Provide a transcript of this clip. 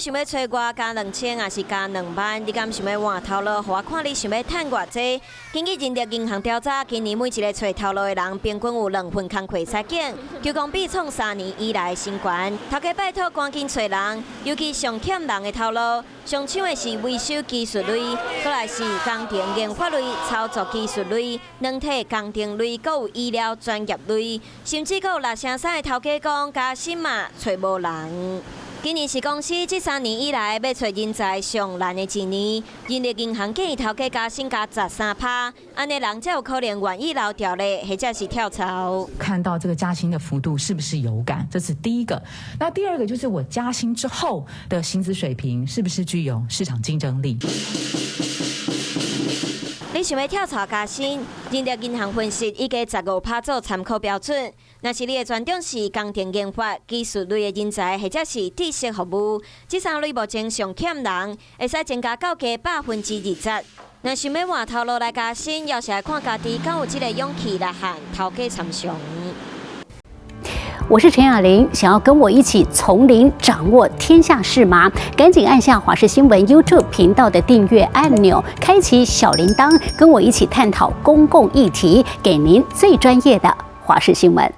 想欲揣我加2000，抑是加2萬？你敢想欲換頭路？予我看你想欲趁偌濟？根據人力銀行調查，今年每一个揣頭路的人，平均有兩份工課會使揀，求講比創3年以來新高。頭家拜託趕緊揣人，尤其上欠人的頭路，上搶的是維修技術類，閣來是工程研發類、操作技術類、軟體工程類，閣有醫療專業類，甚至閣有6成3的頭家講加薪嘛揣無人。今年是公司這3年以來欲揣人才上難的一年，人力銀行建議頭家加薪加13趴，按呢人才有可能願意留佇咧，或者是跳槽。看到這個加薪的幅度是不是有感？這是第一個。那第二個就是我加薪之後的薪資水平是不是具有市場競爭力？你想欲跳槽加薪？人力銀行分析以加15趴做參考標準。若是你的專長是工程研發、技術類的人才，或者是知識服務，這三類目前上欠人，會使增加到加20%。若想欲換頭路來加薪，猶是愛看家己敢有這个勇氣來和頭家參詳。我是陳雅玲，想要跟我一起從零掌握天下事嗎？趕緊按下華視新聞 YouTube 頻道的訂閱按鈕，開啟小鈴鐺，跟我一起探討公共議題，給您最專業的華視新聞。